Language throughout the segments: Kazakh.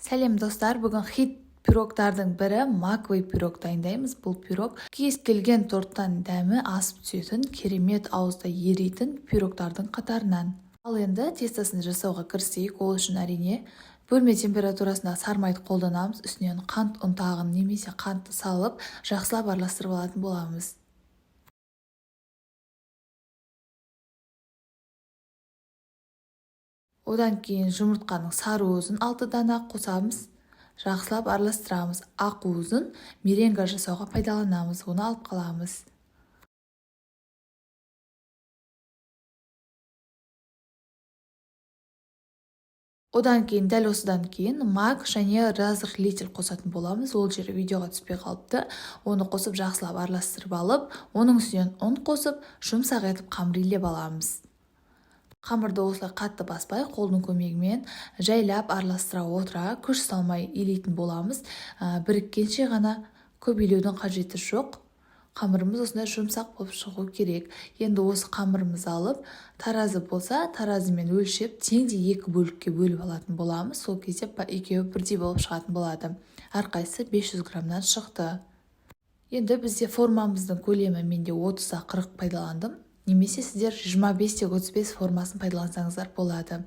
Сәлем, достар! Бүгін хит пирогтардың бірі маковый пирог дайындаймыз. Бұл пирог кез келген торттан дәмі асып түсетін, керемет ауызда еритін пирогтардың қатарынан. Ал енді тестосын жасауға кірісейік. Ол үшін, әрине, бөлме температурасында сары майды қолданамыз. Үстінен қант ұнтағын немесе қантты салып, жақсылап араластырып алатын боламыз. Одан кейін жұмыртқаның сары уызын 6 дана қосамыз, жақсылап араластырамыз. Ақ уызын меренга жасауға пайдаланамыз, оны алып қаламыз. Одан кейін, дәл осыдан кейін мак және разрыхлитель қосатын боламыз. Ол жері видеоға түспей қалыпты. Оны қосып, жақсылап араластырып алып, оның үстінен ұн қосып, жұмсақ етіп қамыр илеп аламыз. Қамырды осылай қатты баспай, қолдың көмегімен жайлап араластыра отыра, күш салмай илейтін боламыз. Біріккенше ғана, көп илеудің қажеті жоқ. Қамырымыз осындай жұмсақ болып шығу керек. Енді осы қамырымызды алып, таразы болса, таразымен өлшеп, теңдей екі бөлікке бөліп алатын боламыз. Сол кезде екеуі бірдей болып шығатын болады. Әрқайсысы 500 граммнан шықты. Енді бізде формамыздың көлемі, менде 30-а 40 пайдаландым, немесе сіздер 25 те 35 формасын пайдалансаңыздар болады.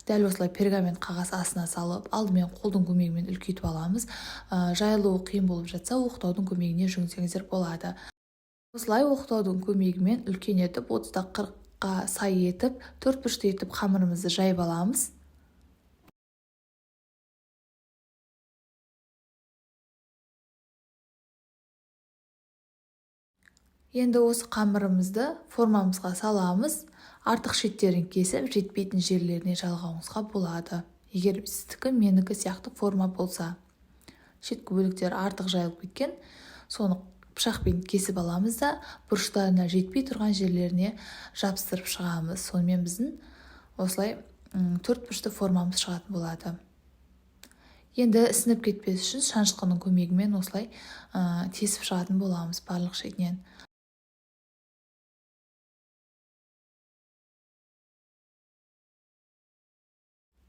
Дәл осылай пергамент қағаз астына салып, алдымен қолдың көмегімен үлкейтіп аламыз. Жайылуы қиын болып жатса, оқтаудың көмегіне жүгінсеңіздер болады. Осылай оқтаудың көмегімен үлкен етіп, 30-да 40-қа сай етіп, төрт бұрышты етіп қамырымызды жайып аламыз. Енді осы қамырымызды формамызға саламыз. Артық шеттерін кесіп, жетпейтін жерлеріне жалғауыңызға болады, егер сіздікі менікі сияқты форма болса. Шеткі бөліктері артық жайылып кеткен, соны пышақпен кесіп аламыз да, бұрыштарына жетпей тұрған жерлеріне жабыстырып шығамыз. Сонымен біздің осылай төрт бұрышты формамыз шығатын болады. Енді ісініп кетпес үшін шанышқының көмегімен осылай тесіп шығатын боламыз барлық шетінен.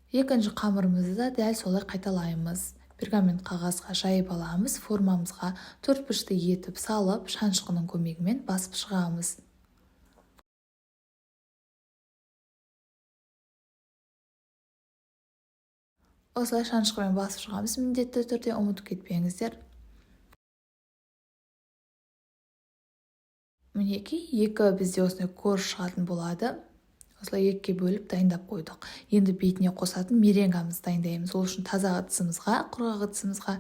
Екінші қамырымызды да дәл солай қайталаймыз. Пергамент қағазға жайып аламыз, формамызға төрт бұрышты етіп салып, шанышқының көмегімен басып шығамыз. Осылай шанышқымен басып шығамыз, міндетті түрде, ұмытып кетпеңіздер. Мінекей, екі бізде осындай корж шығатын болады. Осылай екіге бөліп дайындап қойдық. Енді бетіне қосатын меренгамызды дайындаймыз. Ол үшін таза ыдысымызға, құрғақ ыдысымызға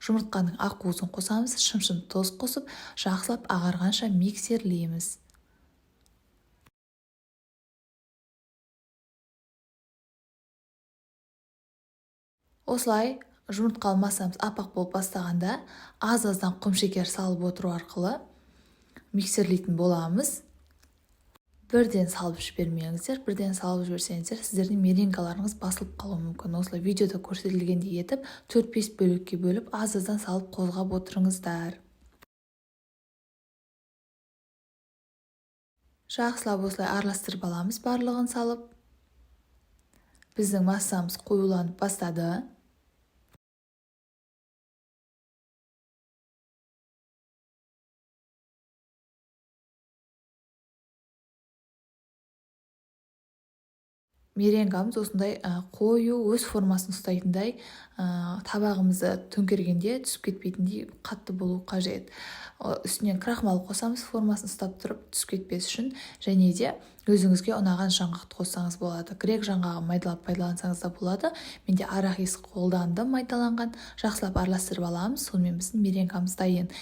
жұмыртқаның ақ уызын қосамыз, шымшым тұз қосып, жақсылап ағарғанша миксерлейміз. Осылай жұмыртқалы массамыз аппақ болып бастағанда, аз-аздан құмшекер салып отыру арқылы миксерлейтін боламыз. Бірден салып жібермеңіздер. Бірден салып жіберсеңіздер, сіздердің меренгаларыңыз басылып қалуы мүмкін. Осылай видеода көрсетілгендей етіп, 4-5 бөлікке бөліп, аз-аздан салып, қозғап отырыңыздар. Жақсылап осылай араластырып аламыз барлығын салып. Біздің массамыз қоюланып бастады. Меренгамыз осындай қою, өз формасын ұстайтындай, табағымызды төңкергенде түсіп кетпейтіндей қатты болу қажет. Үстінен крахмал қосамыз, формасын ұстап тұрып, түсіп кетпес үшін. Және де өзіңізге ұнаған жаңғақты қоссаңыз болады. Грек жаңғағын майдалап пайдалансаңыз да болады. Менде арахис қолдандым майдаланған. Жақсылап араластырып аламыз. Сонымен біздің меренгамыз дайын.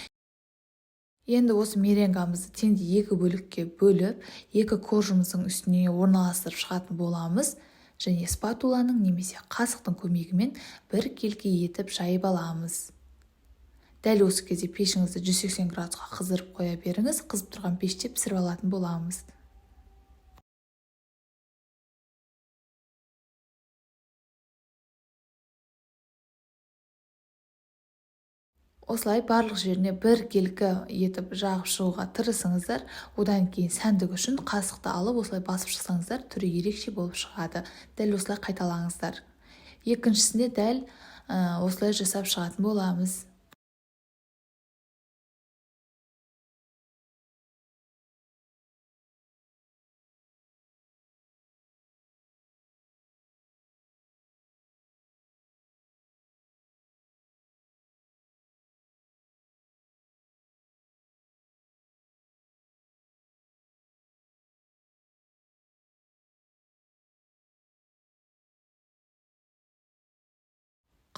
Енді осы меренгамызды теңдей екі бөлікке бөліп, екі коржымыздың үстіне орналастырып шығатын боламыз. Және спатуланың немесе қасықтың көмегімен біркелкі етіп жайып аламыз. Дәл осы кезде пешіңізді 180 градусқа қыздырып қоя беріңіз. Қызып тұрған пеште пісіріп алатын боламыз. Осылай барлық жеріне біркелкі етіп жағып шығуға тырысыңыздар. Одан кейін сәндік үшін қасықты алып, осылай басып шықсаңыздар, түрі ерекше болып шығады. Дәл осылай қайталаңыздар. Екіншісінде дәл Осылай жасап шығатын боламыз.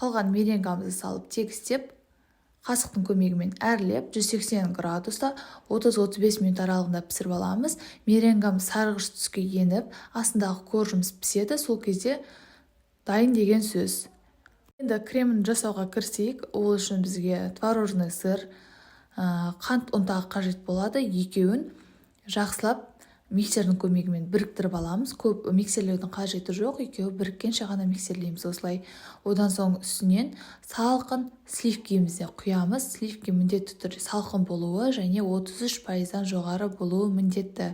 Қалған меренгамызды салып тегістеп, қасықтың көмегімен әрлеп, 180 градуста 30-35 минут аралығында пісіріп аламыз. Меренгамыз сарғыш түске еніп, астындағы коржымыз піседі, сол кезде дайын деген сөз. Енді кремін жасауға кірісейік. Ол үшін бізге творожный сыр, қант ұнтағы қажет болады. Екеуін жақсылап миксердің көмегімен біріктіріп аламыз. Көп миксерлеудің қажеті жоқ, екеуі біріккенше ғана миксерлейміз осылай. Одан соң үстінен салқын сливкимізді құямыз. Сливки міндетті түрде салқын болуы және 33%-дан жоғары болуы міндетті.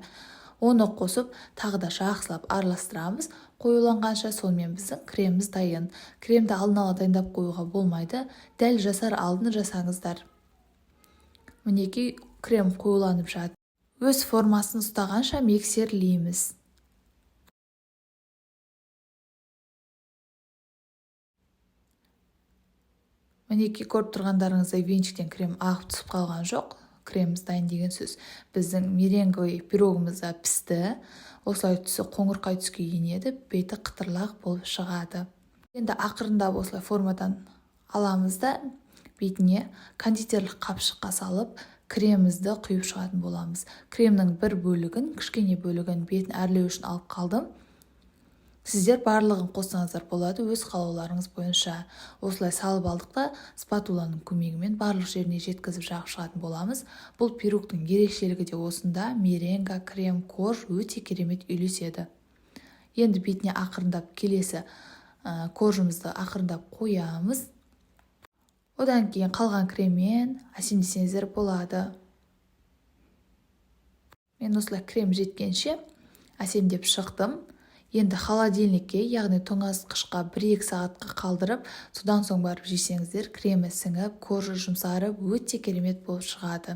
Оны қосып, тағы да жақсылап араластырамыз. Қоюланғанша сонымен біздің креміміз дайын. Кремді алдын ала дайындап қоюға болмайды. Дәл жасар алдын жасаңыздар. Мінекей крем қоюланып жатыр. Өз формасын ұстағанша миксерлейміз. Мінекей көріп тұрғандарыңыздай венчиктен крем ағып түсіп қалған жоқ. Креміміз дайын деген сөз. Біздің меренговый пирогымыз да пісті. Осылай түсі қоңырқай түске енеді, беті қытырлақ болып шығады. Енді ақырындап осылай формадан аламыз да бетіне кондитерлік қапшыққа салып кремімізді құйып шығатын боламыз. Кремнің бір бөлігін, кішкене бөлігін бетін әрлеу үшін алып қалдым. Сіздер барлығын қоссаңыздар болады, өз қалауларыңыз бойынша. Осылай салып алдық та спатуланың көмегімен барлық жеріне жеткізіп жағып шығатын боламыз. Бұл пирогтың ерекшелігі де осында, меренга, крем, корж өте керемет үйлеседі. Енді бетіне ақырындап келесі коржымызды ақырындап қоямыз. Одан кейін қалған креммен әсемдесеңіздер болады. Мен осылай крем жеткенше әсемдеп шықтым. Енді холодильникке, яғни тоңазытқышқа 1-2 сағатқа қалдырып, содан соң барып жесеңіздер, кремі сіңіп, коржы жұмсарып, өте керемет болып шығады.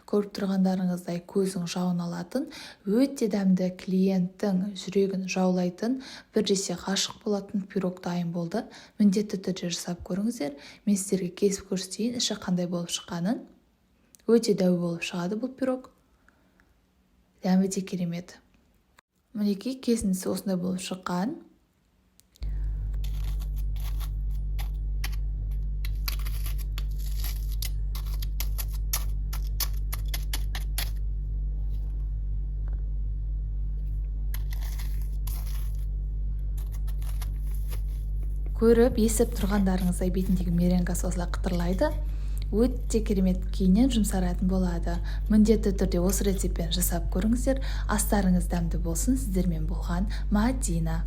Көріп тұрғандарыңыздай көздің жауын алатын, өте дәмді, клиенттің жүрегін жаулайтын, бір жесе ғашық болатын пирог дайын болды. Міндетті түрде жасап көріңіздер. Мен сіздерге кесіп көрсетейін, іші қандай болып шыққанын. Өте дәу болып шығады бұл пирог. Дәмі де керемет. Мінекей кесіндісі осындай болып шыққан. Көріп, есіп тұрғандарыңыздай бетіндегі меренгасы осылай қытырлайды. Өте керемет кейіннен жұмсаратын болады. Міндетті түрде осы рецептпен жасап көріңіздер. Астарыңыз дәмді болсын. Сіздермен болған Мадина.